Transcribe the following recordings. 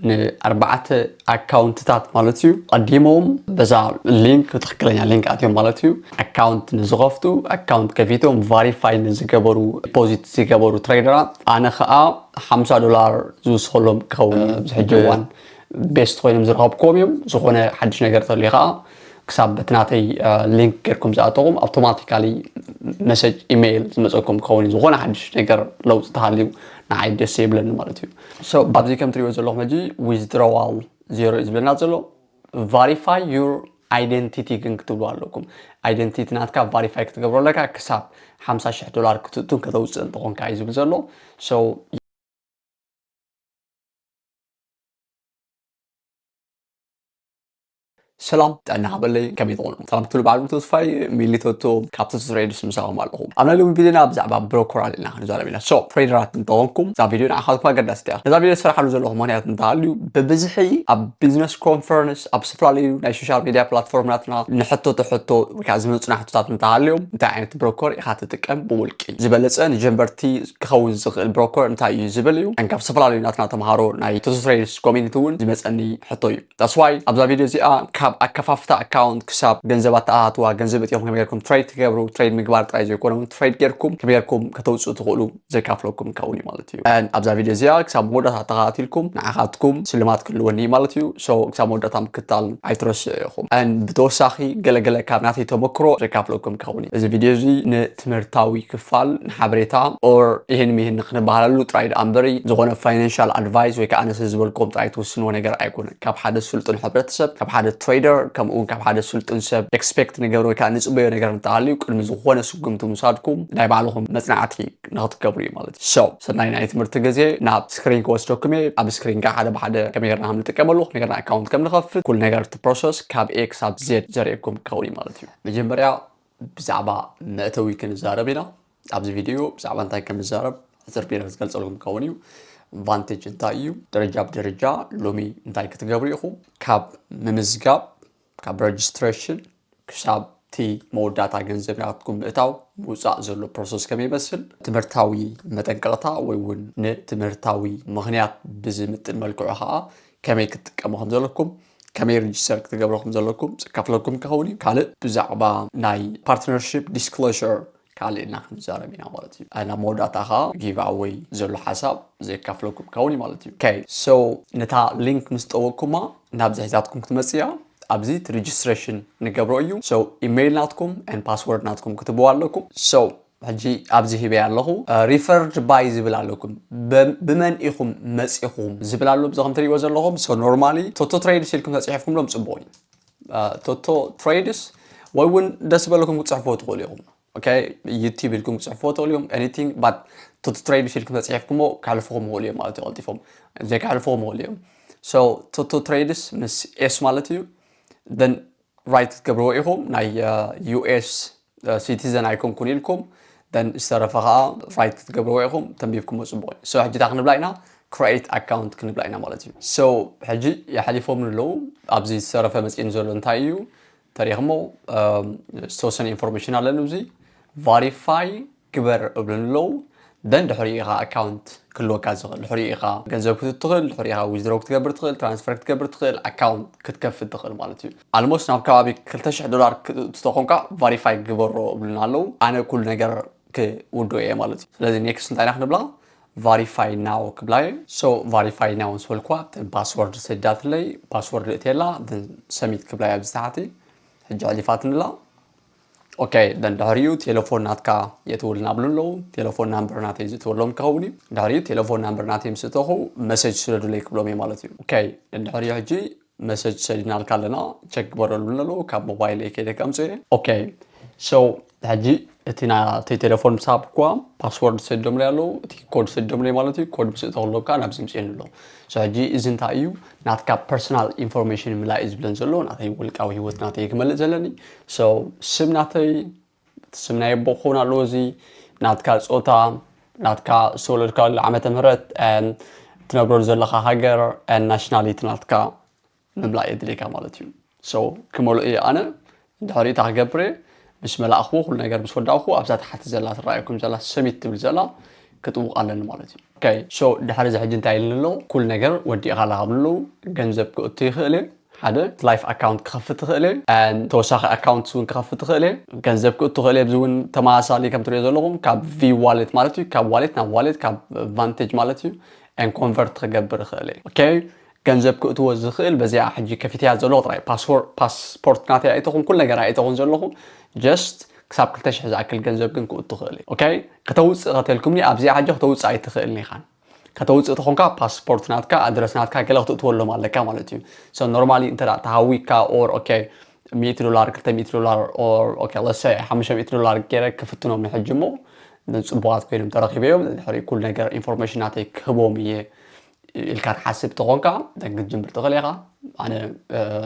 ንኣርባዕተ ኣካውንትታት ማለት እዩ። ቀዲሞም በዛ ሊንክ፣ ትኽክለኛ ሊንክ ኣትዮም ማለት እዩ። ኣካውንት ንዝኸፍቱ፣ ኣካውንት ከፊቶም ቫሪፋይ ንዝገበሩ፣ ዲፖዚት ዝገበሩ ትሬደራት ኣነ ከዓ ሓምሳ ዶላር ዝውስኸሎም ክኸውን እዩ። ኣብዚ ሕጂ እዋን ቤስት ኮይኖም ዝረኸብክዎም እዮም። ዝኾነ ሓድሽ ነገር ተልዩ ከዓ ክሳብ በቲ ናተይ ሊንክ ጌርኩም ዝኣተኹም ኣውቶማቲካሊ መሰጅ ኢሜይል ዝመፀኩም ክኸውን እዩ። ዝኾነ ሓድሽ ነገር ለውጢ ተሃልዩ ንዓይ ደስ የብለኒ ማለት እዩ። So ኣብዚ ከም ትሪእዎ ዘለኹም ሕጂ ዊዝድሮዋል ዜሮ እዩ ዝብለና ዘሎ። ቫሪፋይ ዩር ኣይደንቲቲ ግን ክትብሉ ኣለኩም። ኣይደንቲቲ ናትካ ቫሪፋይ ክትገብሮ ኣለካ ክሳብ ሓምሳ ሽሕ ዶላር ክትእቱን ከተውፅእ እንተኾንካ እዩ ዝብል ዘሎ። So ሰላም ጥዕና ሃበለይ፣ ከመይ ትኾኑ? ሰላም ክትብሉ በዓል ተስፋይ ሚሊቶቶ ካብ ቶቶ ትሬድስ ምሳኹም ኣለኹ። ኣብ ናይ ሎሚ ቪድዮና ብዛዕባ ብሮከር ኣሊና ክንዛረብ ኢና። So ትሬደራት እንተኾንኩም እዛ ቪድዮ ንዓኻትኩም ኣገዳሲት እያ። ነዛ ቪድዮ ዝሰራሓሉ ዘለኹ ምኽንያት እንተሃልዩ፣ ብብዝሒ ኣብ ቢዝነስ ኮንፈረንስ፣ ኣብ ዝተፈላለዩ ናይ ሶሻል ሚድያ ፕላትፎርም ናትና ንሕቶ ተሕቶ ወይ ከዓ ዝመፁና ሕቶታት እንተሃልዮም፣ እንታይ ዓይነት ብሮከር ኢኻ ትጥቀም ብውልቂ? ዝበለፀ ንጀንበርቲ ክኸውን ዝኽእል ብሮከር እንታይ እዩ ዝብል እዩ። And ካብ ዝተፈላለዩ ናትና ተምሃሮ ናይ ቶቶ ትሬድስ ኮሚኒቲ እውን ዝመፀኒ ሕቶ እዩ። That's why ኣብዛ ቪድዮ እዚኣ ካብ ኣከፋፍታ ኣካውንት ክሳብ ገንዘብ ኣተኣታትዋ፣ ገንዘብ እቲኹም ከመይ ጌርኩም ትሬድ ትገብሩ፣ ትሬድ ምግባር ጥራይ ዘይኮነ እውን ትሬድ ጌርኩም ከመይ ጌርኩም ከተውፅኡ ትኽእሉ ዘካፍለኩም ክኸውን እዩ ማለት እዩ። And ኣብዛ ቪድዮ እዚኣ ክሳብ መወዳእታ ተኸታቲልኩም ንዓኻትኩም ስልማት ክህልወኒ እዩ ማለት እዩ። So ክሳብ መወዳእታ ምክታል ኣይትረስዑ ኢኹም። And ብተወሳኺ ገለገለ ካብ ናተይ ተመክሮ ዘካፍለኩም ክኸውን እዩ። እዚ ቪድዮ እዚ ንትምህርታዊ ክፋል፣ ንሓበሬታ or ይህን ሚህን ንክንበሃለሉ ጥራይ ደኣ እምበሪ ዝኾነ ፋይናንሻል ኣድቫይስ ወይ ከዓ ኣነ ስለ ዝበልኩም ጥራይ ትውስንዎ ነገር ኣይኮነን። ካብ ሓደ ስልጡን ሕብረተሰብ፣ ካብ ሓደ ትሬደር፣ ከምኡ እውን ካብ ሓደ ስልጡን ሰብ ኤክስፔክት ንገብሮ ወይ ከዓ ንፅበዮ ነገር እንተሃልዩ ቅድሚ ዝኾነ ስጉምቲ ምውሳድኩም ናይ ባዕልኹም መፅናዕቲ ንክትገብሩ እዩ ማለት እዩ። So ሰናይ ናይ ትምህርቲ ግዜ። ናብ ስክሪን ክወስደኩም እየ። ኣብ ስክሪን ከዓ ሓደ ብሓደ ከመይ ጌርና ከም ንጥቀመሉ፣ ከመይ ጌርና ኣካውንት ከም ንኸፍት፣ ኩሉ ነገር እቲ ፕሮሰስ ካብ ኤ ክሳብ ዜድ ዘርእየኩም ክኸውን እዩ ማለት እዩ። መጀመርያ ብዛዕባ መእተዊ ክንዛረብ ኢና። ኣብዚ ቪድዮ ብዛዕባ እንታይ ከም ንዛረብ ሕፅር ቢለ ክገልፀልኩም ክኸውን እዩ። ቫንቴጅ እንታይ እዩ? ደረጃ ብደረጃ ሎሚ እንታይ ክትገብሩ ኢኹም? ካብ ምምዝጋብ፣ ካብ ረጅስትሬሽን ክሳብ እቲ መወዳእታ ገንዘብ ናትኩም ምእታው ምውፃእ ዘሎ ፕሮሰስ ከመይ ይመስል፣ ትምህርታዊ መጠንቀቕታ ወይ እውን ንትምህርታዊ ምኽንያት ብዝምጥን መልክዑ ከዓ ከመይ ክትጥቀሙ ከም ዘለኩም፣ ከመይ ሬጅስተር ክትገብሩ ከም ዘለኩም ዘካፍለኩም ክኸውን እዩ። ካልእ ብዛዕባ ናይ ፓርትነርሺፕ ዲስክሎዥር ካልእ ኢልና ክንዛረብ ኢና ማለት እዩ። ኣብ መወዳእታ ከዓ ጊቭ ኣወይ ዘሎ ሓሳብ ዘካፍለኩም ክኸውን እዩ ማለት እዩ። Okay, so ነታ ሊንክ ምስ ጠወቅኩማ ናብዚ ሒዛትኩም ክትመፅእ እያ። ኣብዚ እቲ ሬጅስትሬሽን ንገብሮ እዩ። So ኢሜይል ናትኩም and ፓስወርድ ናትኩም ክትብዋ ኣለኩም። So ሕጂ ኣብዚ ሂበያ ኣለኹ። ሪፈርድ ባይ ዝብል ኣለኩም። በ-፣ ብመን ኢኹም መፂኹም ዝብል ኣሎ። እዚ ከም ትሪእዎ ዘለኹም። So ኖርማሊ ቶቶ ትሬድስ ኢልኩም ተፅሒፍኩምሎም ፅቡቕ እዩ። ቶቶ ትሬድስ ወይ እውን ደስ ዝበለኩም ክትፅሕፍዎ ትኽእሉ ኢኹም። Okay፣ ዩቲብ ኢልኩም ክትፅሕፍዎ ትኽእሉ እዮም። Anything but ቶቶ ትሬድስ ኢልኩም ተፅሒፍኩሞ ከሕልፍኹም ይኽእሉ እዮም ማለት እዩ። ቀልጢፎም ዘይከሕልፍኹም ይኽእሉ እዮም። So ቶቶ ትሬድስ ምስ ኤስ ማለት እዩ። Then ራይት ክትገብርዎ ኢኹም። ናይ ዩኤስ ሲቲዘን ኣይኮንኩን ኢልኩም፣ then ዝተረፈ ከዓ ራይት ክትገብርዎ ኢኹም። ተንቢብኩሞ ፅቡቕ እዩ። So ሕጂ እንታይ ክንብላ ኢና? ክሬኤት ኣካውንት ክንብላ ኢና ማለት እዩ። So ሕጂ የሕሊፎም ኣለዉ። ኣብዚ ዝተረፈ መፂእን ዘሎ እንታይ እዩ? ተሪኽሞ ዝተወሰነ ኢንፎርሜሽን ኣለኒ። እዚ ቫሪፋይ ግበር እብሉን ኣለዉ። Then ድሕሪኡ ኢኻ ኣካውንት ክህልወካ ዝኽእል፣ ድሕሪኡ ኢኻ ገንዘብ ክትእቱ ትኽእል፣ ድሕሪኡ ኢኻ ዊዝድሮው ክትገብር ትኽእል፣ ትራንስፈር ክትገብር ትኽእል፣ ኣካውንት ክትከፍት ትኽእል ማለት እዩ። ኣልሞስት ናብ ከባቢ ክልተ ሽሕ ዶላር ክትእቱ ተኾንካ ቫሪፋይ ግበሮ እብሉና ኣለዉ። ኣነ ኩሉ ነገር ክውድኦ እየ ማለት እዩ። ስለዚ ኔክስት እንታይ ኢና ክንብላ? ቫሪፋይ ናው ክብላ እየ። So ቫሪፋይ ናው ምስ በልኳ እተን ፓስወርድ ሰዲዳትለይ፣ ፓስወርድ እትየላ፣ then ሰሚት ክብላ እየ ኣብዚ ታሕቲ። ሕጂ ኣሕሊፋትንላ። Okay፣ then ድሕሪኡ ቴሌፎን ናትካ የትውልና ብሉ ኣለዉ። ቴሌፎን ናምበር ናተይ ዝእትወሎም ክኸውን እዩ። ድሕሪኡ ቴሌፎን ናምበር ናተይ ምስ እተኹ መሰጅ ስደዱለይ ክብሎም እየ ማለት እዩ። Okay፣ then ድሕሪኡ ሕጂ መሰጅ ሰዲናልካ ኣለና፣ ቸክ ግበረሉ ኣለዉ። ካብ ሞባይል እየ ከይደ ከምፅእ እየ። Okay፣ so ሕጂ እቲ ናተይ ቴሌፎን ምስ ሃብኩዋ ፓስወርድ ሰዲዶምለይ ኣለዉ፣ እቲ ኮድ ሰዲዶምለይ ማለት እዩ። ኮድ ምስ እተኹሎም ከዓ ናብዚ ምፅእኒ ኣሎ። So ሕጂ እዚ እንታይ እዩ? ናትካ ፐርሰናል ኢንፎርሜሽን ምላእ እዩ ዝብለን ዘሎ። ናተይ ውልቃዊ ህይወት ናተይ ክመልእ ዘለኒ። So ስም ናተይ፣ ስም ናይ ኣቦ ክኸውን ኣለዎ። እዚ ናትካ ፆታ፣ ናትካ ዝተወለድካሉ ዓመተ ምህረት፣ and ትነብረሉ ዘለኻ ሃገር፣ and ናሽናሊቲ ናትካ ምምላእ የድልየካ ማለት እዩ። So ክመልኦ እየ ኣነ። ድሕሪኡ እንታይ ክገብር እየ? ምስ መላእኽዎ፣ ኩሉ ነገር ምስ ወዳእኹ፣ ኣብዛ ታሕቲ ዘላ ትረኣየኩም ዘላ ሰሚት ትብል ዘላ ክጥውቕ ኣለኒ ማለት እዩ። okay so ድሕሪ እዚ ሕጂ እንታይ ኢልኒ ኣለኹ? ኩሉ ነገር ወዲእካ ኣለካ ብሉ። ገንዘብ ክእቱ ይኽእል እዩ። ሓደ live account ክኸፍት ትኽእል እየ። ተወሳኺ account እውን ክኸፍት ትኽእል እየ። ገንዘብ ክእቱ ክእል እየ። እዚ እውን ተመሳሳሊ ከም ትሪኦ ዘለኹም ካብ V wallet ማለት እዩ፣ ካብ wallet ናብ wallet፣ ካብ Vantage ማለት እዩ። And convert ክገብር ይኽእል እየ። okay ገንዘብ ክእትዎ ዝኽእል በዚኣ ሕጂ ከፊትያ ዘለኹ ጥራይ ፓስፖርት ናተይ ኣይተኹን፣ ኩሉ ነገር ኣይተኹን ዘለኹ። just ክሳብ ክልተ ሽሕ ዝኣክል ገንዘብ ግን ክእቱ ክእል እየ። okay ከተውፅእ ከተልኩምኒ ኣብዚኣ ሕጂ ክተውፅእ ኣይትኽእልን ኢኻን። ከተውፅእ ተኾንካ ፓስፖርት ናትካ፣ ኣድረስ ናትካ ገለ ክትእትወሎም ኣለካ ማለት እዩ። so normally እንተ ተሃዊካ or okay ሚእቲ ዶላር፣ ክልተ ሚእቲ ዶላር or okay let's say ሓሙሽተ ሚእቲ ዶላር ገይረ ክፍትኖም ንሕጂ እሞ ጽቡቓት ኮይኖም ተረኺበዮም። ድሕሪ ኩሉ ነገር ኢንፎርሜሽን ናተይ ክህቦም እየ ኢልካ ትሓስብ ተኾንካ ደን ክትጅምር ትኽእል ኢኻ። ኣነ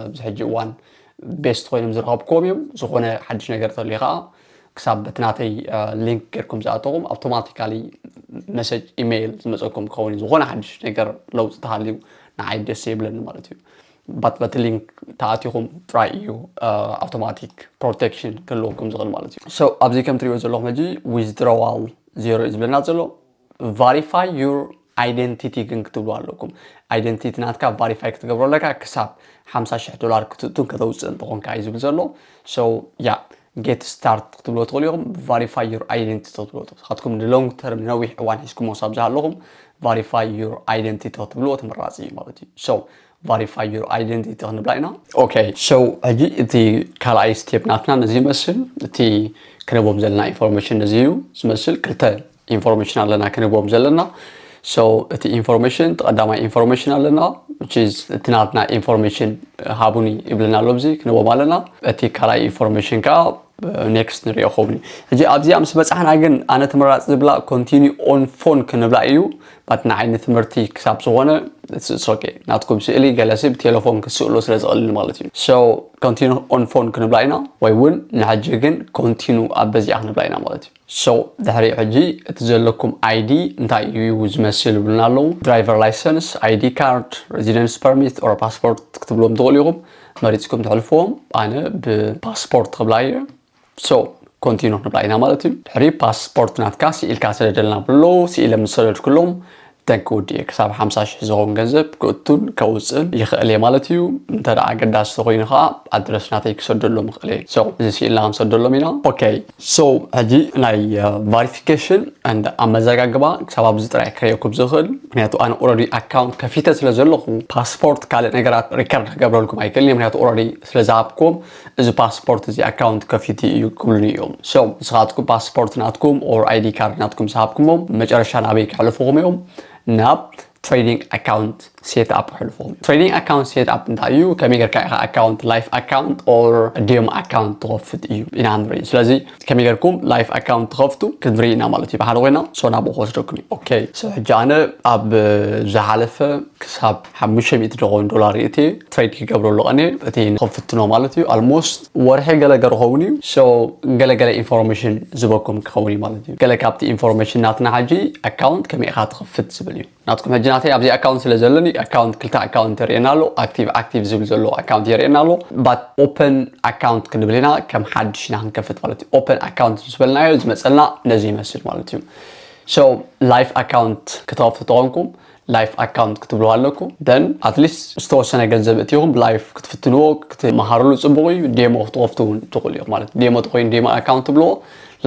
ኣብዚ ሕጂ እዋን ቤስት ኮይኖም ዝረኸብክዎም እዮም። ዝኾነ ሓድሽ ነገር ተልዩ ከዓ ክሳብ በቲ ናተይ ሊንክ ጌርኩም ዝኣተኹም ኣውቶማቲካሊ መሰጅ ኢሜይል ዝመፀኩም ክኸውን እዩ። ዝኾነ ሓድሽ ነገር ለውጢ ተሃልዩ ንዓይ ደስ የብለኒ ማለት እዩ። ባት በቲ ሊንክ ተኣቲኹም ጥራይ እዩ ኣውቶማቲክ ፕሮቴክሽን ክህልወኩም ዝኽእል ማለት እዩ። so ኣብዚ ከም ትሪእዎ ዘለኹም ሕጂ withdrawal zero እዩ ዝብለና ዘሎ። verify your identity ግን ክትብሉ ኣለኩም። identity ናትካ verify ክትገብሮ ኣለካ ክሳብ ሓምሳ ሽሕ ዶላር ክትእቱን ከተውፅእን ተኾንካ እዩ ዝብል ዘሎ። so yeah get start ክትብሎ ትኽእሉ ኢኹም። verify your identity ክትብሎ ትኽእሉ። ንስኻትኩም ንሎንግ ተርም ንነዊሕ እዋን ሒዝኩሞ ሳብ ዝሃለኹም verify your identity ክትብልዎ ተመራፂ እዩ ማለት እዩ። so verify your identity ክንብላ ኢና። okay so ሕጂ እቲ ካልኣይ ስቴፕ ናትና ነዚ ይመስል። እቲ ክንቦም ዘለና ኢንፎርሜሽን ነዚ እዩ ዝመስል። ክልተ ኢንፎርሜሽን ኣለና ክንቦም ዘለና። so እቲ ኢንፎርሜሽን እቲ ቀዳማይ ኢንፎርሜሽን ኣለና which is እቲ ናትና ኢንፎርሜሽን ሃቡኒ ይብለና ኣሎ። ኣብዚ ክንቦም ኣለና። እቲ ካልኣይ ኢንፎርሜሽን ከዓ ኔክስት ንሪኦ ኸውን እዩ። ሕጂ ኣብዚኣ ምስ በፃሕና ግን ኣነ ተመራፂ ዝብላ continue on phone ክንብላ እዩ። ባት ንዓይ ንትምህርቲ ክሳብ ዝኾነ okay ናትኩም ስእሊ ገለ ሰብ ቴሌፎን ክስእሎ ስለ ዝቐልል ማለት እዩ። so continue on phone ክንብላ ኢና ወይ እውን ንሕጂ ግን continue ኣብ በዚኣ ክንብላ ኢና ማለት እዩ። so ድሕሪ ሕጂ እቲ ዘለኩም ID እንታይ እዩ ዝመስል ይብሉና ኣለዉ። driver license, ID card, residence permit or passport ክትብሎም ትኽእሉ ኢኹም። መሪፅኩም ተሕልፍዎም። ኣነ ብፓስፖርት ክብላ እየ። so continue ንብላ ኢና ማለት እዩ። ድሕሪ ፓስፖርት ናትካ ስኢልካ ሰደደልና ብሎ ስኢለ ምስ ሰደድኩሎም ደን ክውድእ እየ። ክሳብ ሓምሳ ሽሕ ዝኸውን ገንዘብ ክእቱን ከውፅእን ይኽእል እየ ማለት እዩ። እንተ ደኣ ኣገዳሲ ተኾይኑ ከዓ ኣድረስ ናተይ ክሰደሎም ይኽእል እየ። so እዚ ስኢልና ክንሰደሎም ኢና። okay so ሕጂ ናይ ቫሪፊኬሽን and ኣመዘጋግባ ክሳብ ኣብዚ ጥራይ ክርእየኩም ዝኽእል፣ ምክንያቱ ኣነ already ኣካውንት ከፊተ ስለ ዘለኹ ፓስፖርት ካልእ ነገራት ሪከርድ ክገብረልኩም ኣይክእልን እየ፣ ምክንያቱ already ስለ ዝሃብኩም እዚ ፓስፖርት እዚ ኣካውንት ከፊቱ እዩ ክብሉኒ እዮም። so ንስኻትኩም ፓስፖርት ናትኩም or ID ካርድ ናትኩም ዝሃብኩሞም መጨረሻ ናበይ ከሕልፉኹም እዮም? ናብ trading account set up ከሕልፉኹም እዮም። trading account set up እንታይ እዩ? ከመይ ጌርካ ኢኻ ኣካውንት live account or demo account ትኸፍት እዩ ኢና ንርኢ። ስለዚ ከመይ ጌርኩም live account ትኸፍቱ ክንርኢ ኢና ማለት እዩ። ብሓደ ኮይና so ናብኡ ክወስደኩም እዩ። okay so ሕጂ ኣነ ኣብ ዝሓለፈ ክሳብ ሓሙሽተ ሚእቲ ዝኸውን ዶላር እየ ትሬድ ክገብረሉ ቀንየ። እቲ ንኽፍትኖ ማለት እዩ almost ወርሒ ገለ ገርኸውን እዩ። so ገለገለ ኢንፎርሜሽን ዝበኩም ክኸውን እዩ ማለት እዩ። ገለ ካብቲ ኢንፎርሜሽን ናትና ሕጂ ኣካውንት ከመይ ኢኻ ትኽፍት ዝብል እዩ ናትኩም። ሕጂ ናተይ ኣብዚ ኣካውንት ስለ ዘለኒ ኣካውንት ክልተ ኣካውንት የርእየና ኣሎ። ኣክቲቭ ኣክቲቭ ዝብል ዘሎ ኣካውንት የርእየና ኣሎ። ባት ኦፐን ኣካውንት ክንብል ኢና ከም ሓድሽ ኢና ክንከፍት ማለት እዩ። ኦፐን ኣካውንት ምስ በልናዮ ዝመፀልና ነዚ ይመስል ማለት እዩ። so live account ክትኸፍቱ ተኾንኩም live account ክትብልዋ ኣለኩም። then at least ዝተወሰነ ገንዘብ እትይኹም ብላይፍ ክትፍትንዎ ክትመሃርሉ ፅቡቕ እዩ። ዴሞ ክትኸፍቱ እውን ትኽእሉ ኢኹም ማለት ዴሞ ተኮይኑ ዴሞ ኣካውንት ትብልዎ፣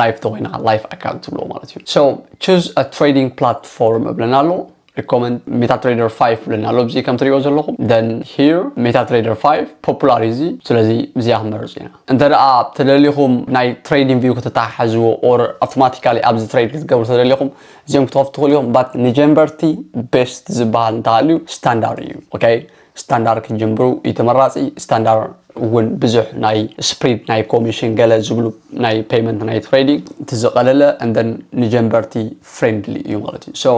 ላይፍ ተኮይኑ ከዓ ላይፍ ኣካውንት ትብልዎ ማለት እዩ። so choose a trading platform እብለና ኣሎ። recommend MetaTrader five እብለና ኣሎ። እዚ ከም ትሪእዎ ዘለኹም then here MetaTrader five popular እዩ። እዚ ስለዚ እዚኣ ክንመርፅ ኢና። እንተ ደኣ ተደሊኹም ናይ trading view ከተተሓሕዝዎ or ኣውቶማቲካሊ ኣብዚ ትሬድ ክትገብሩ ተደሊኹም እዚኦም ክትኸፍቱ ትኽእሉ ኢኹም። ባት ንጀምበርቲ ቤስት ዝበሃል እንተሃልዩ ስታንዳርድ እዩ። okay ስታንዳርድ ክትጅምሩ እዩ ተመራፂ። ስታንዳርድ እውን ብዙሕ ናይ ስፕሪድ ናይ ኮሚሽን ገለ ዝብሉ ናይ ፔይመንት ናይ ትሬዲንግ እቲ ዝቐለለ and then ንጀምበርቲ ፍሬንድሊ እዩ ማለት እዩ። so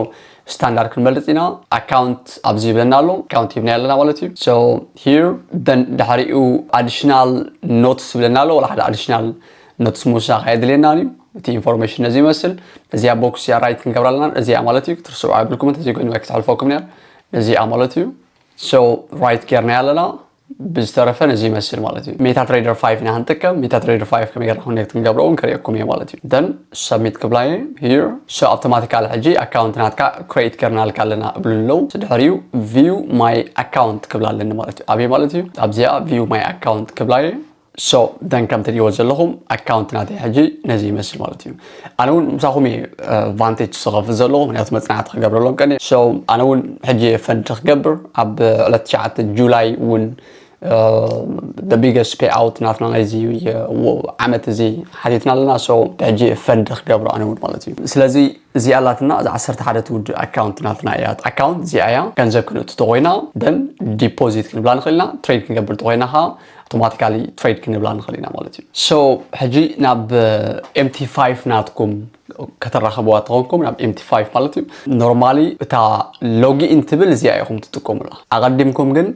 ስታንዳርድ ክንመርፅ ኢና። ኣካውንት ኣብዚ ይብለና ኣሎ። ኣካውንት ሂብና ኣለና ማለት እዩ። so here then ድሕሪኡ ኣዲሽናል ኖትስ ይብለና ኣሎ። ወላ ሓደ ኣዲሽናል ኖትስ ምውሳኽ ኣየድልየናን እዩ። እቲ ኢንፎርሜሽን ነዚ ይመስል። እዚኣ ቦክስ እዚኣ ራይት ክንገብራ ኣለና። እዚኣ ማለት እዩ ክትርስዑ ኣይብልኩም እንተዘይኮይኑ ወይ ክትሕልፈኩም እያ። ነዚኣ ማለት እዩ። so ራይት ጌርና ኣለና። ብዝተረፈ ነዚ ይመስል ማለት እዩ። ሜታ ትሬደር ፋይቭ ኢና ክንጥቀም። ሜታ ትሬደር ፋይቭ ከመይ ጌርና ኮኔክት ክንገብሮ እውን ከርእየኩም እየ ማለት እዩ። ደን ሰብሚት ክብላ እየ። ሂር ሶ ኣውቶማቲካሊ ሕጂ ኣካውንት ናትካ ክሬት ጌርናልካ ኣለና እብሉ ኣለዉ። ድሕሪኡ ቪው ማይ ኣካውንት ክብላ ኣለኒ ማለት እዩ። ኣበይ ማለት እዩ? ኣብዚኣ ቪው ማይ ኣካውንት ክብላ እየ። ሶ ደን ከም ትሪእዎ ዘለኹም ኣካውንት ናተይ ሕጂ ነዚ ይመስል ማለት እዩ። ኣነ እውን ምሳኹም እየ ቫንቴጅ ዝኸፍት ዘለኹ፣ ምክንያቱ መፅናዕቲ ክገብረሎም ቀኒ። ሶ ኣነ እውን ሕጂ ፈንድ ክገብር ኣብ ዕለት ትሽዓተ ጁላይ እውን ቢገስት ፔይ ኣውት ናትና ናይዚ ዓመት እዚ ሓቲትና ኣለና። ሶ ሕጂ ፈንድ ክገብሮ ኣነ እውን ማለት እዩ። ስለዚ እዚኣ ኣላትና፣ እዛ ዓሰርተ ሓደ ትውድእ ኣካውንት ናትና እያ። ኣካውንት እዚኣ እያ። ገንዘብ ክንእቱ ተኮይና ደን ዲፖዚት ክንብላ ንኽእል ኢና። ትሬድ ክንገብር ተኮይና ከዓ ኣውቶማቲካሊ ትሬድ ክንብላ ንኽእል ኢና ማለት እዩ። ሶ ሕጂ ናብ ኤምቲ ፋይቭ ናትኩም ከተራኽብዋ ተኾንኩም ናብ ኤምቲ ፋይቭ ማለት እዩ። ኖርማሊ እታ ሎጊኢን ትብል እዚኣ ኢኹም ትጥቀሙላ። ኣቐዲምኩም ግን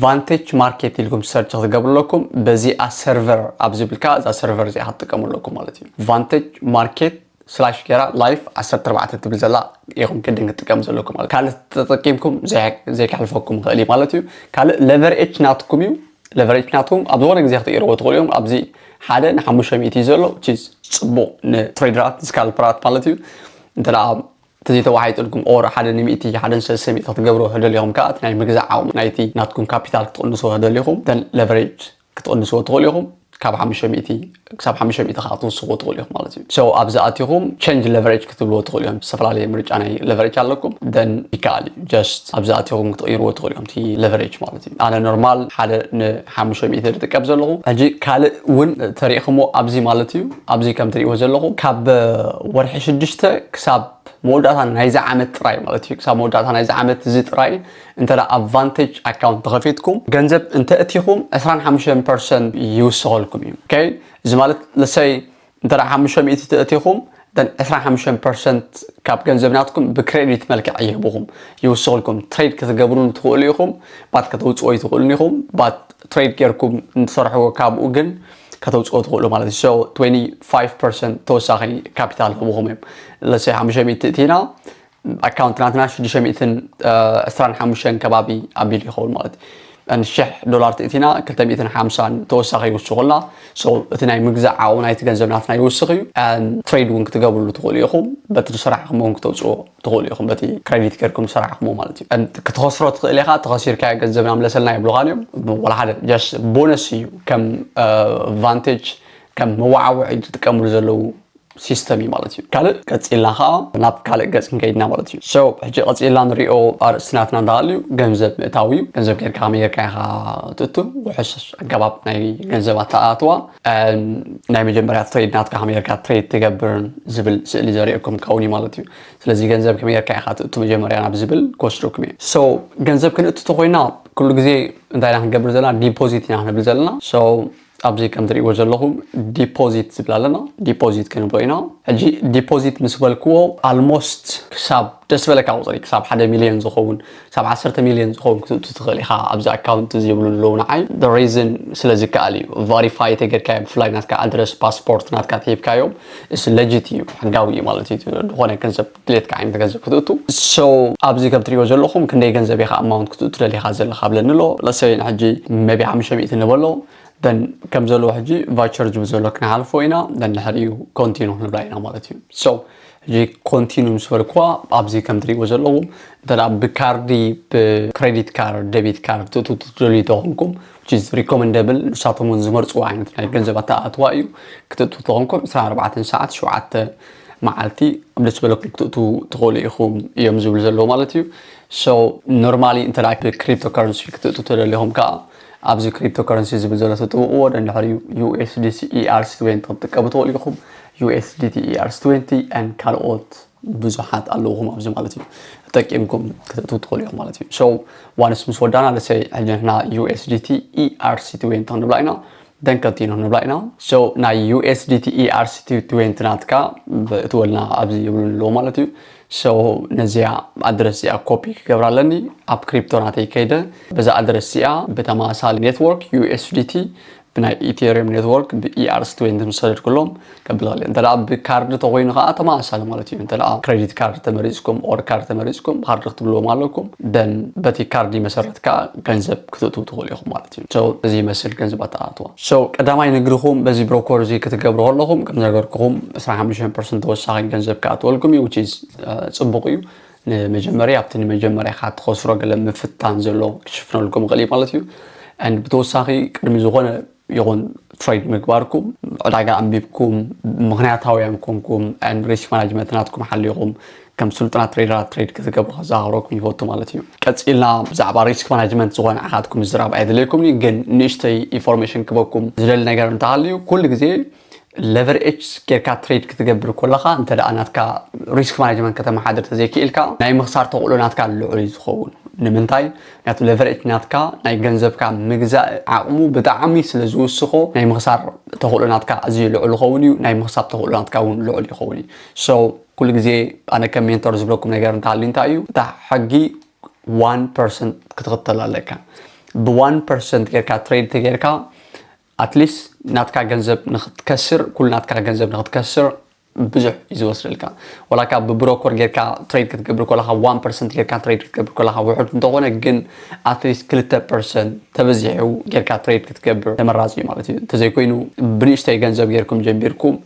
ቫንቴጅ ማርኬት ኢልኩም ሰርች ክትገብሩ ኣለኩም። በዚኣ ሰርቨር ኣብ ዝብል ከዓ እዛ ሰርቨር እዚኣ ክትጥቀሙ ኣለኩም ማለት እዩ። ቫንቴጅ ማርኬት ስላሽ ጌራ ላይፍ ዓሰርተ ኣርባዕተ ትብል ዘላ ኢኹም ክድን ክትጥቀሙ ዘለኩም ማለት። ካልእ ተጠቂምኩም ዘይ-፣ ዘይከሕልፈኩም ይኽእል እዩ ማለት እዩ። ካልእ ሌቨሬጅ ናትኩም እዩ። ሌቨሬጅ ናትኩም ኣብ ዝኾነ ግዜ ክትቅይርዎ ትኽእሉ እዮም። ኣብዚ ሓደ ንሓሙሽተ ሚእቲ እዩ ዘሎ፣ which is ጽቡቕ ንትሬደራት፣ ንስካልፐራት ማለት እዩ። እንተ ደኣ ተዘይተዋሒጥልኩም ኦር ሓደ ንሚእቲ፣ ሓደ ንሰለስተ ሚእቲ ክትገብርዎ ተደሊኹም ከኣ እቲ ናይ ምግዛእ ዓቕሚ ናይቲ ናትኩም ካፒታል ክትቕንስዎ ተደሊኹም ደን ሌቨሬጅ ክትቕንስዎ ትኽእሉ ኢኹም። ካብ ሓሙሽተ ሚእቲ ክሳብ ሓሙሽተ ሚእቲ ከኣ ክትውስኽዎ ትኽእሉ ኢኹም ማለት እዩ። ሶ ኣብዚ ኣቲኹም ቼንጅ ሌቨሬጅ ክትብልዎ ትኽእሉ እዮም። ዝተፈላለየ ምርጫ ናይ ሌቨሬጅ ኣለኩም። ደን ይከኣል እዩ። ጀስት ኣብዚ ኣቲኹም ክትቕይርዎ ትኽእሉ እዮም እቲ ሌቨሬጅ ማለት እዩ። ኣነ ኖርማል ሓደ ንሓሙሽተ ሚእቲ ዝጥቀም ዘለኹ። ሕጂ ካልእ እውን ተሪእኹሞ ኣብዚ ማለት እዩ። ኣብዚ ከም ትሪእዎ ዘለኹም ካብ ወርሒ ሽዱሽተ ክሳብ መወዳእታ ናይዚ ዓመት ጥራይ ማለት እዩ። ክሳብ መወዳእታ ናይዚ ዓመት እዚ ጥራይ እንተ ደኣ ኣድቫንቴጅ ኣካውንት ተኸፊትኩም ገንዘብ እንተ እቲኹም ዕስራን ሓሙሽተን ፐርሰንት ይውስኸልኩም እዩ። ኦኬ፣ እዚ ማለት ለሰይ እንተ ደኣ ሓሙሽተ ሚእቲ ተእቲኹም ደን ዕስራን ሓሙሽተን ፐርሰንት ካብ ገንዘብ ናትኩም ብክሬዲት መልክዕ ይህብኹም፣ ይውስኸልኩም። ትሬድ ክትገብሩሉ ትኽእሉ ኢኹም፣ ባት ከተውፅኦ ይትኽእሉን ኢኹም። ባት ትሬድ ጌርኩም እንትሰርሕዎ ካብኡ ግን ከተውፅኦ ትኽእሉ ማለት እዩ። ሶ ትዌንቲ ፋይቭ ፐርሰንት ተወሳኺ ካፒታል ህብኹም እዮም። ለሰይ ሓሙሽተ ሚእቲ እቲና ኣካውንት ናትና ሽዱሽተ ሚእትን ዕስራን ሓሙሽተን ከባቢ ኣቢሉ ይኸውን ማለት እዩ። ሽሕ ዶላር ትእቲና ክልተ ሚእትን ሓምሳን ተወሳኺ ይውስኹልና። ሶ እቲ ናይ ምግዛእ ዓቕሚ ናይቲ ገንዘብ ናትና ይውስኽ እዩ። ትሬድ እውን ክትገብርሉ ትኽእሉ ኢኹም። በቲ ዝሰራሕኹም እውን ክተውፅኦ ትኽእሉ ኢኹም። በቲ ክሬዲት ጌርኩም ዝሰራሕኹም ማለት እዩ። ክትኸስሮ ትኽእል ኢኻ፣ ተኸሲርካዮ ገንዘብና ምለሰልና ይብሉኻን እዮም። ወላ ሓደ ጀስት ቦነስ እዩ። ከም ቫንቴጅ ከም መዋዓውዒ ዝጥቀምሉ ዘለዉ ሲስተም እዩ ማለት እዩ። ካልእ ቀፂልና ከዓ ናብ ካልእ ገፅ ክንከይድና ማለት እዩ። ሶ ሕጂ ቀፂልና ንሪኦ ኣርእስቲ ናትና እንዳሃልዩ ገንዘብ ምእታው እዩ። ገንዘብ ጌርካ ከመይ ጌርካ ኢኻ ትእቱ፣ ውሕስ ኣገባብ ናይ ገንዘብ ኣተኣትዋ፣ ናይ መጀመርያ ትሬድ ናትካ ከመይ ጌርካ ትሬድ ትገብርን ዝብል ስእሊ ዘሪእኩም ክኸውን እዩ ማለት እዩ። ስለዚ ገንዘብ ከመይ ጌርካ ኢኻ ትእቱ መጀመርያ ናብ ዝብል ክወስደኩም እዩ። ሶ ገንዘብ ክንእቱ ተኮይና ኩሉ ግዜ እንታይ ኢና ክንገብር ዘለና? ዲፖዚት ኢና ክንብል ዘለና። ሶ ኣብዚ ከም ትሪእዎ ዘለኹም ዲፖዚት ዝብል ኣለና። ዲፖዚት ክንብሎ ኢና። ሕጂ ዲፖዚት ምስ በልክዎ ኣልሞስት ክሳብ ደስ ዝበለካ ቁፅሪ ክሳብ ሓደ ሚልዮን ዝኸውን ክሳብ ዓሰርተ ሚልዮን ዝኸውን ክትእቱ ትኽእል ኢኻ ኣብዚ ኣካውንት እዚ ይብሉ ኣለዉ ንዓይ። ሪዝን ስለ ዝከኣል እዩ። ቨሪፋይ ተገድካዮ ብፍላይ ናትካ ኣድረስ ፓስፖርት ናትካ ተሂብካዮም እስ ለጅት እዩ፣ ሕጋዊ እዩ ማለት እዩ። ዝኾነ ገንዘብ ድሌትካ ዓይነት ገንዘብ ክትእቱ። ሶ ኣብዚ ከም ትሪእዎ ዘለኹም ክንደይ ገንዘብ ኢኻ ኣማውንት ክትእቱ ደሊኻ ዘለኻ ብለኒ ኣሎ። ለሰይ ንሕጂ ሜቢ ሓሙሽተ ሚእቲ ንበሎ። ደን ከም ዘለዎ ሕጂ ቫቸር ዝብል ዘሎ ክንሓልፎ ኢና። ደን ድሕሪኡ ኮንቲኑ ክንብላ ኢና ማለት እዩ። ሶ ሕጂ ኮንቲኑ ምስ በልኩዋ ኣብዚ ከም ትሪእዎ ዘለኹም እንተ ደኣ ብካርዲ ብክሬዲት ካርድ ደቢት ካርድ ትእቱ ትደልዩ ተኾንኩም which is recommendable ንሳቶም እውን ዝመርፅዎ ዓይነት ናይ ገንዘብ ኣተኣትዋ እዩ። ክትእቱ ተኾንኩም ዕስራን ኣርባዕተን ሰዓት ሸውዓተ መዓልቲ ኣብ ደስ በለኩም ክትእቱ ትኽእሉ ኢኹም እዮም ዝብሉ ዘለዉ ማለት እዩ። ሶ ኖርማሊ እንተ ደኣ ብክሪፕቶ ከረንሲ ክትእቱ ተደሊኹም ከዓ ኣብዚ ክሪፕቶ ከረንሲ ዝብል ዘሎ ተጥብቕዎ ደንድሕሪ ዩኤስዲሲ ኢኣርሲ ትዌንቲ ክትጥቀሙ ትኽእሉ ኢኹም። ዩኤስዲቲ ኢኣርሲ ትዌንቲ and ካልኦት ብዙሓት ኣለውኹም ኣብዚ ማለት እዩ። ተጠቂምኩም ክትእትው ትኽእሉ ኢኹም ማለት እዩ። ሶ ዋንስ ምስ ወዳና ለሰይ ሕጂ ንሕና ዩኤስዲቲ ኢኣርሲ ትዌንቲ ክንብላ ኢና። ደን ኮንቲኑ ክንብላ ኢና። ሶ ናይ ዩኤስዲቲ ኢኣርሲ ትዌንቲ ናትካ እትወልና ኣብዚ ይብሉ ኣለዎ ማለት እዩ። ሶ ነዚኣ ኣድረስ እዚኣ ኮፒ ክገብራ ኣለኒ። ኣብ ክሪፕቶ ናተይ ከይደ በዛ ኣድረስ እዚኣ ብተመሳሳሊ ኔትወርክ ዩኤስዲቲ ብናይ ኢቴሪየም ኔትወርክ ብ E R C twenty ምስ ሰደድኩሎም ከብል ይኽእል እየ። እንተ ደኣ ብካርድ ተኾይኑ ከዓ ተመሳሳሊ ማለት እዩ። እንተ ደኣ ክሬዲት ካርድ ተመሪፅኩም ኦር ካርድ ተመሪፅኩም ካርድ ክትብልዎም ኣለኩም። ደን በቲ ካርድ መሰረት ከዓ ገንዘብ ክትእትው ትኽእሉ ኢኹም ማለት እዩ። So እዚ ይመስል ገንዘብ ኣተኣትዋ። So ቀዳማይ ንግድኹም በዚ ብሮኮር እዚ ክትገብሩ ከለኹም ከም ዝነገርኩኹም ዕስራን ሓሙሽተን ፐርሰንት ተወሳኺ ገንዘብ ክኣትወልኩም እዩ which is ፅቡቕ እዩ። ንመጀመርያ ኣብቲ ንመጀመርያ ኢኻ ትኸስሮ ገለ ምፍታን ዘሎ ክሽፍነልኩም ይኽእል እዩ ማለት እዩ። And ብተወሳኺ ቅድሚ ዝኾነ ይኹን ትሬድ ምግባርኩም ዕዳጋ ኣንቢብኩም ምኽንያታውያን ኮንኩም and risk management ናትኩም ሓሊኹም ከም ስልጡናት ትሬደራት ትሬድ ክትገብሩ ከዘኻኽረኩም ይፈቱ ማለት እዩ። ቀፂልና ብዛዕባ ሪስክ ማናጅመንት ዝኾነ ዓኻትኩም ዝራብ ኣይደለይኩም ግን ንእሽተይ ኢንፎርሜሽን ክበኩም ዝደሊ ነገር እንተሃልዩ ኩሉ ግዜ ሌቨሬጅ ጌርካ ትሬድ ክትገብር ከለኻ እንተ ደኣ ናትካ ሪስክ ማናጅመንት ከተመሓድር ተዘይክኢልካ ናይ ምኽሳር ተኽእሎ ናትካ ልዑል እዩ ዝኸውን። ንምንታይ? ምክንያቱ ሌቨሬጅ ናትካ ናይ ገንዘብካ ምግዛእ ዓቕሙ ብጣዕሚ ስለ ዝውስኾ ናይ ምኽሳር ተኽእሎ ናትካ ኣዝዩ ልዑል ይኸውን እዩ። ናይ ምኽሳብ ተኽእሎ ናትካ እውን ልዑል ይኸውን እዩ። So ኩሉ ግዜ ኣነ ከም ሜንቶር ዝብለኩም ነገር እንተሃልዩ እንታይ እዩ እታ ሕጊ one percent ክትኽተል ኣለካ። ብ one percent ጌርካ ትሬድ ተጌርካ ኣትሊስት ናትካ ገንዘብ ንክትከስር ኩሉ ናትካ ገንዘብ ንክትከስር ብዙሕ እዩ ዝወስደልካ። ወላካ ብብሮኮር ጌርካ ትሬድ ክትገብር ከለካ one percent ጌርካ ትሬድ ክትገብር ከለካ ውሑድ እንተኾነ ግን ኣትሊስት ክልተ ፐርሰንት ተበዚሑ ጌርካ ትሬድ ክትገብር ተመራፂ እዩ ማለት እዩ። እንተዘይኮይኑ ብንእሽተይ ገንዘብ ጌርኩም ጀሚርኩም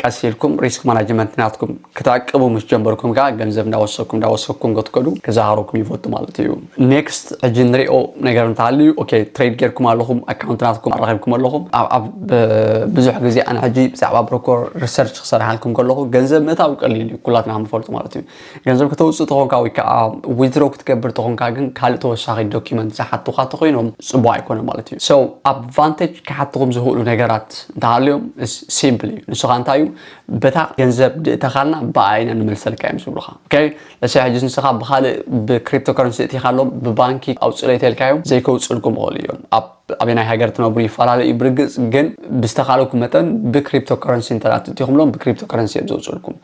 ቀስ ኢልኩም ሪስክ ማናጅመንት ናትኩም ክትዕቅቡ ምስ ጀመርኩም ከዓ ገንዘብ እንዳወሰኩም እንዳወሰኩም ክትከዱ ክዛሃረኩም ይፈቱ ማለት እዩ። ኔክስት ሕጂ ንሪኦ ነገር እንተሃልዩ okay ትሬድ ጌርኩም ኣለኹም ኣካውንት ናትኩም ኣራኺብኩም ኣለኹም ኣብ ኣብ ብዙሕ ግዜ ኣነ ሕጂ ብዛዕባ ብሮኮር ሪሰርች ክሰርሓልኩም ከለኹ ገንዘብ ምእታው ቀሊል እዩ ኩላትና ንፈልጡ ማለት እዩ። ገንዘብ ከተውፅእ ተኾንካ ወይ ከዓ ዊዝድሮ ክትገብር ተኾንካ ግን ካልእ ተወሳኺ ዶኪመንት ዝሓቱኻ ተኾይኖም ፅቡቅ ኣይኮነ ማለት እዩ። So ኣድቫንቴጅ ክሓትኹም ዝኽእሉ ነገራት እንተሃልዮም ሲምፕል እዩ። ንስኻ እንታይ እዩ በታ ገንዘብ ድእተኻልና ብኣይና ንመልሰልካ እዮም ዝብሉኻ። Okay ለሰ ሕጂ ንስኻ ብኻልእ ብክሪፕቶ ከረንሲ እቲኻሎም ብባንኪ ኣውፅለይ ተልካዮም ዘይከውፅልኩም ይኽእሉ እዮም። ኣብ ኣበናይ ሃገር ትነብሩ ይፈላለ እዩ ብርግፅ ግን ብዝተኻለኩም መጠን ብክሪፕቶ ከረንሲ እንተ ትእቲኹምሎም ብክሪፕቶ ከረንሲ እዮም ዘውፅልኩም።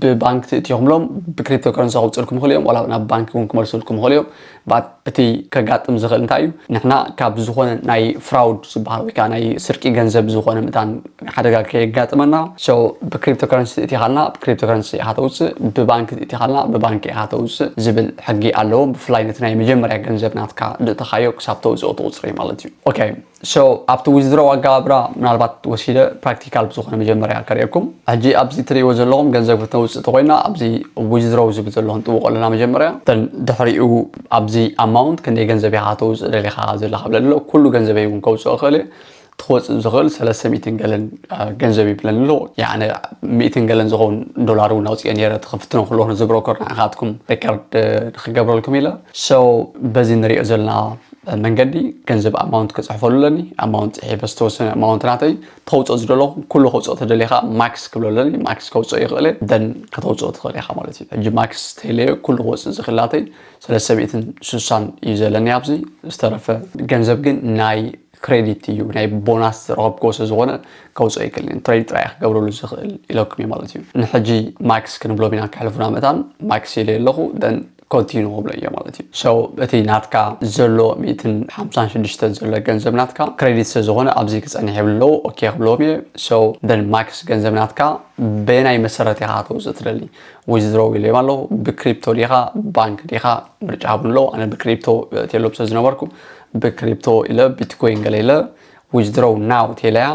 ብባንክ ትእቲኹምሎም ብክሪፕቶ ከረንሲ ከውፅልኩም ይኽእሉ እዮም ዋላ ናብ ባንክ እውን ክመልሱልኩም ይኽእሉ እዮም። But እቲ ከጋጥም ዝኽእል እንታይ እዩ ንሕና ካብ ዝኾነ ናይ ፍራውድ ዝበሃል ወይ ከዓ ናይ ስርቂ ገንዘብ ዝኾነ ምእታን ሓደጋ ከየጋጥመና so ብክሪፕቶ ከረንሲ ትእቲኻልና ብክሪፕቶ ከረንሲ ኢኻ ተውፅእ ብባንክ ትእቲኻልና ብባንክ ኢኻ ተውፅእ ዝብል ሕጊ ኣለዎ። ብፍላይ ነቲ ናይ መጀመርያ ገንዘብ ናትካ ድእተኻዮ ክሳብ ተውፅኦ ትቁፅሪ ማለት እዩ። Okay so ኣብቲ ዊዝድሮ ኣገባብራ ምናልባት ወሲደ ፕራክቲካል ብዝኾነ መጀመርያ ከርእየኩም። ሕጂ ኣብዚ ትርእይዎ ዘለኹም ገንዘብ ክተውፅእ ተኮይና ኣብዚ ዊዝድሮ ዝብል ዘለኹም ጥውቆ ኣለና መጀመርያ ተን ድሕሪኡ ኣብዚ ኣማውንት ክንደይ ገንዘብ ኢኻ ተውፅእ ደሊኻ ዘለካ ብለ ኣሎ ኩሉ ገንዘበይ እውን ከውፅኦ ክእል እየ። ትወፅእ ዝኽእል ሰለስተ ሚእትን ገለን ገንዘብ ይብለኒ ኣሎ። ያነ ሚእትን ገለን ዝኸውን ዶላር እውን ኣውፅኦ ነረ ትኽፍትኖ ክለኹ ነዚ ብሮከር ንዓኻትኩም ሪከርድ ንክገብረልኩም ኢለ so በዚ ንሪኦ ዘለና መንገዲ ገንዘብ ኣማውንት ክፅሕፈሉ ኣለኒ። ኣማውንት ፅሒፈ ዝተወሰነ ኣማውንት ናተይ ተውፅኦ ዝደለኹ ኩሉ ከውፅኦ ተደሊኻ ማክስ ክብሎ ኣለኒ። ማክስ ከውፅኦ ይኽእለ ደን ከተውፅኦ ትኽእል ኢኻ ማለት እዩ። ሕጂ ማክስ ተይለዮ ኩሉ ክወፅእ ዝኽእላተይ ሰለስተ ሚእትን ስሳን እዩ ዘለኒ ኣብዚ ዝተረፈ ገንዘብ ግን ናይ ክሬዲት እዩ ናይ ቦናስ ዝረኸብክዎ ስለ ዝኾነ ከውፅኦ ይክእል እየ። ትሬድ ጥራይ ክገብረሉ ዝኽእል ኢለኩም እየ ማለት እዩ። ንሕጂ ማክስ ክንብሎም ኢና ከሕልፉና መታን ማክስ ኢለ ኣለኹ ደን ኮንቲኑ ክብሎ እየ ማለት እዩ። So እቲ ናትካ ዘሎ ሚእትን ሓምሳን ሽዱሽተን ዘሎ ገንዘብ ናትካ ክሬዲት ስለ ዝኾነ ኣብዚ ክፀንሕ የብሎ ኦኬ ክብሎም እየ። So ደን ማክስ ገንዘብ ናትካ በየናይ መሰረት ኢኻ ተውፅእ ትደሊ? ዊዝድሮው ኢለዮም ኣለኹ። ብክሪፕቶ ዲኻ ባንክ ዲኻ ምርጫ ሃቡን ኣለዉ። ኣነ ብክሪፕቶ እትየሎም ስለ ዝነበርኩ ብክሪፕቶ ኢለ ቢትኮይን ገለ ኢለ ዊዝድሮው ናው ቴለያ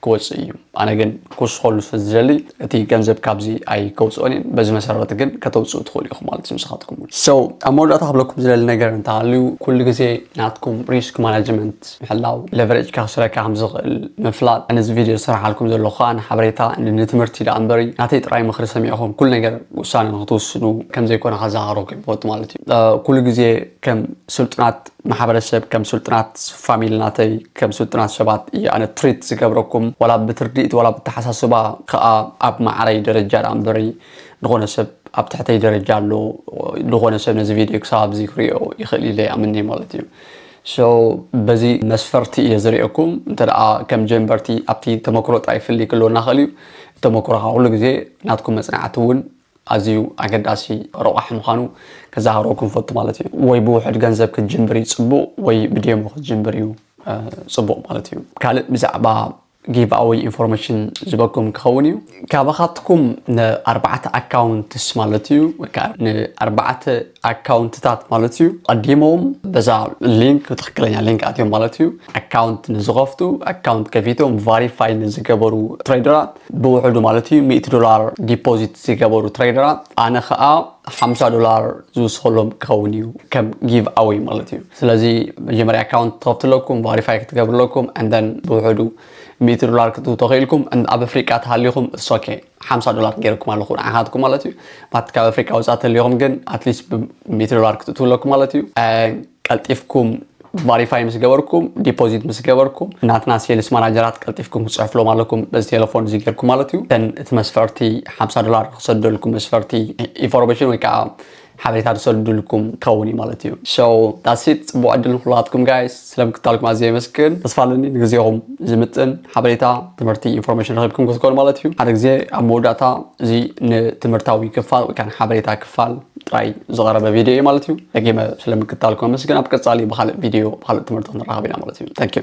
ክወፅእ እዩ። ኣነ ግን ክውስኸሉ ስለ ዝደሊ እቲ ገንዘብ ካብዚ ኣይከውፅኦን እየን። በዚ መሰረት ግን ከተውፅኡ ትኽእሉ ኢኹም ማለት እዩ ንስኻትኩም እውን። So ኣብ መወዳእታ ክብለኩም ዝደሊ ነገር እንተሃልዩ ኩሉ ግዜ ናትኩም ሪስክ ማናጅመንት ምሕላው ለቨሬጅ ከኽስረካ ከም ዝኽእል ምፍላጥ። ነዚ ቪድዮ ዝሰርሓልኩም ዘለኹ ከዓ ንሓበሬታ ንትምህርቲ ደኣ እምበሪ ናተይ ጥራይ ምኽሪ ሰሚዕኹም ኩሉ ነገር ውሳነ ንክትውስኑ ከም ዘይኮነ ከዘኻኽረኩም ይፈቱ ማለት እዩ። ኩሉ ግዜ ከም ስልጡናት ማሕበረሰብ ከም ስልጡናት ፋሚሊ ናተይ ከም ስልጡናት ሰባት እየ ኣነ ትሪት ዝገብረኩም ዋላ ብትርድኢት ዋላ ብተሓሳስባ ከዓ ኣብ ማዕረይ ደረጃ ደኣ እምበሪ ዝኾነ ሰብ ኣብ ትሕተይ ደረጃ ኣሎ ዝኾነ ሰብ ነዚ ቪድዮ ክሳብ ኣብዚ ክሪኦ ይኽእል ኢለ ይኣምን እየ ማለት እዩ። So በዚ መስፈርቲ እየ ዝሪኦኩም እንተ ደኣ ከም ጀንበርቲ ኣብቲ ተመክሮ ጥራይ ፍልይ ክልወና ክእል እዩ። ተመክሮ ከዓ ኩሉ ግዜ ናትኩም መፅናዕቲ እውን ኣዝዩ ኣገዳሲ ረቋሒ ምዃኑ ከዘኻኽረኩም ፈቱ ማለት እዩ። ወይ ብውሑድ ገንዘብ ክትጅምር እዩ ፅቡቕ ወይ ብዴሞ ክትጅምር እዩ ጽቡቕ ማለት እዩ። ካልእ ብዛዕባ ጊቭኣወይ ኢንፎርሜሽን ዝበኩም ክኸውን እዩ። ካባኻትኩም ንኣርባዕተ ኣካውንትስ ማለት እዩ፣ ወይ ከዓ ንኣርባዕተ ኣካውንትታት ማለት እዩ። ቀዲሞም በዛ ሊንክ፣ ትኽክለኛ ሊንክ ኣትዮም ማለት እዩ። ኣካውንት ንዝኸፍቱ፣ ኣካውንት ከፊቶም ቫሪፋይ ንዝገበሩ ትሬደራት ብውሕዱ ማለት እዩ ሚእቲ ዶላር ዲፖዚት ዝገበሩ ትሬደራት፣ ኣነ ከዓ ሓምሳ ዶላር ዝውስኸሎም ክኸውን እዩ ከም ጊቭኣወይ ማለት እዩ። ስለዚ መጀመርያ ኣካውንት ትኸፍቱ ኣለኩም፣ ቫሪፋይ ክትገብሩ ኣለኩም፣ and then ብውሕዱ ሚእቲ ዶላር ክትእትዉ ተኽኢልኩም። And ኣብ ኣፍሪቃ ተሃሊኹም it's okay፣ ሓምሳ ዶላር ገይርኩም ኣለኹ ንዓኻትኩም ማለት እዩ። ማት ካብ ኣፍሪቃ ወፃእ ተሊኹም ግን ኣትሊስት ብሚእቲ ዶላር ክትእትዉ ኣለኩም ማለት እዩ። ቀልጢፍኩም ቫሪፋይ ምስ ገበርኩም፣ ዲፖዚት ምስ ገበርኩም፣ ናትና ሴልስ ማናጀራት ቀልጢፍኩም ክፅሕፍሎም ኣለኩም በዚ ቴሌፎን እዚ ገይርኩም ማለት እዩ። ተን እቲ መስፈርቲ ሓምሳ ዶላር ክሰደልኩም መስፈርቲ ኢንፎርሜሽን ወይ ከዓ ሓበሬታ ዝሰድልኩም ክኸውን እዩ ማለት እዩ። So that's it። ፅቡቅ ዕድል ንኩላትኩም ጋይስ። ስለምክታልኩም ኣዝየ የመስግን። ተስፋ ኣለኒ ንግዜኹም ዝምጥን ሓበሬታ፣ ትምህርቲ፣ ኢንፎርሜሽን ረኺብኩም ክትኮኑ ማለት እዩ። ሓደ ግዜ ኣብ መወዳእታ እዚ ንትምህርታዊ ክፋል ወይ ከዓ ንሓበሬታ ክፋል ጥራይ ዝቐረበ ቪድዮ እዩ ማለት እዩ። ደጊመ ስለምክታልኩም ኣመስግን። ኣብ ቀጻሊ ብካልእ ቪድዮ ብካልእ ትምህርቲ ክንራኸብ ኢና ማለት እዩ። Thank you።